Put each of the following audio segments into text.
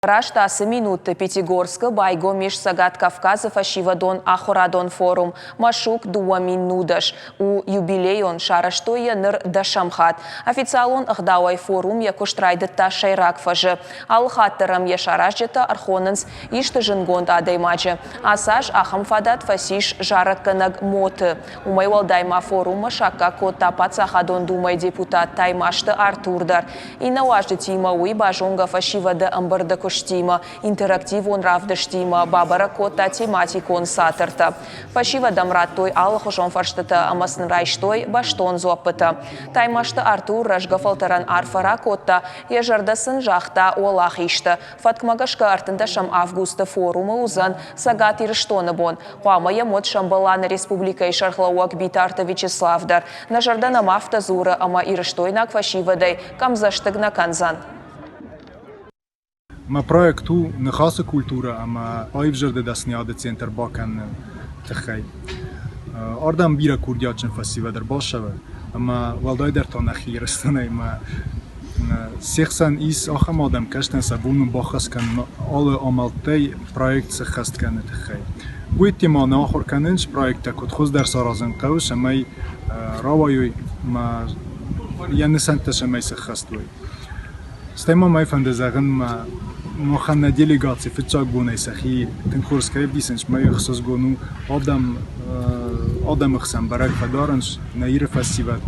Раст ацы минутты Пятигорскы байгом ис Цӕгат Кавказы фӕсивӕдон ахуырадон форум «Машук 2010». У юбилейон, сарӕзтой йӕ ныр дӕсӕм хатт. Официалон ӕгъдауӕй форум йӕ куыст райдыдта сӕйраг фӕзы. Алы хатт дӕр ӕм йӕ саразджытӕ ӕрхонынц исты зындгонд адӕймаджы. Ацы аз ахӕм фадат фӕцис зарӕггӕнӕг Моты. Уымӕй уӕлдай ма форуммӕ саккаг кодта Паддзахадон Думӕйы депутат Таймазты Артур дӕр. Иннӕ уазджытимӕ уый базонгӕ фӕсивӕды ӕмбырды куыстимӕ, интерактивон равдыстимӕ, бабӕрӕг кодта тематикон цатыртӕ. Фӕсивӕдӕм радтой алыхуызон фӕрстытӕ ӕмӕ сын райстой бӕстон дзуӕппытӕ. Таймазты Артур рӕзгӕ фӕлтӕрӕн арфӕ ракодта, йӕ зӕрдӕ сын загъта уӕлахизтӕ. Фӕткмӕ гӕсгӕ 13 августы форумы уыдзӕн Цӕгат Ирыстоны бон. Хъуамӕ йӕм уӕд сӕмбӕла нӕ республикӕйы сӕргълӕууӕг Битарты Вячеслав дӕр. Нӕ зӕрдӕ нӕм афтӕ дзуры, ӕмӕ ирыстойнаг фӕсивӕдӕй къӕмдзӕстыг нӕ кӕндзӕн. Мӕ проект у ныхасы культурӕ ӕмӕ аивзӕрды дӕсныйады центр бакӕныны тыххӕй. Ардӕм бирӕ курдиатджын фӕсивӕд ӕрбацӕуы ӕмӕ уӕлдайдӕр та нӕхи Ирыстонӕй мӕ се хсӕн ис ахӕм адӕм, кӕстӕн сӕ бон у баххӕст кӕнын алы амӕлттӕй проект сӕххӕст кӕныны тыххӕй. Уый ма нӕ ахуыр кӕнынц проекттӕ куыд хуыздӕр саразын хъӕуы, цӕмӕй рауайой ӕмӕ йӕ нысӕнттӕ цӕмӕй сӕххӕст уой. Стӕй ма мӕ фӕнды зӕгъын, махӕн нӕ делегаци фыццаг бонӕй сӕхи тынг хорз кӕй ӕвдисынц, мӕ ӕхсызгон у, адӕм адӕмы хсӕн бӕрӕг фӕдарынц нӕ Иры фӕсивӕд.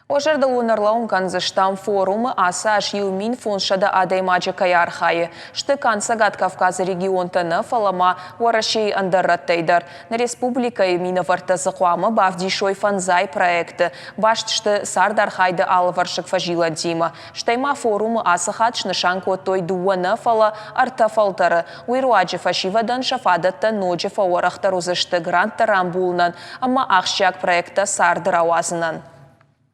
Уӕ зӕрдыл уын ӕрлӕууын кӕндзыстӕм, форумы ацы аз 1500 адӕймаджы кӕй архайы. Сты канд Цӕгат Кавказы регионтӕ нӕ, фӕлӕ ма Уӕрӕсейы ӕндӕр рӕттӕй дӕр. Нӕ республикӕйы минӕвӕрттӕ дзы хъуамӕ бавдисой фӕндзай проекты. Баст сты цардархайды алывӕрсыг фӕзилӕнтимӕ. Стӕй ма форумы ацы хатт снысан кодтой дыууӕ нӕ, фӕлӕ ӕртӕ фӕлтӕры. Уый руаджы фӕсивӕдӕн сӕ фадӕттӕ ноджы фӕуӕрӕхдӕр уыдзысты гранттӕ рамбулынӕн ӕмӕ ахсджиаг проекттӕ царды рауадзынӕн.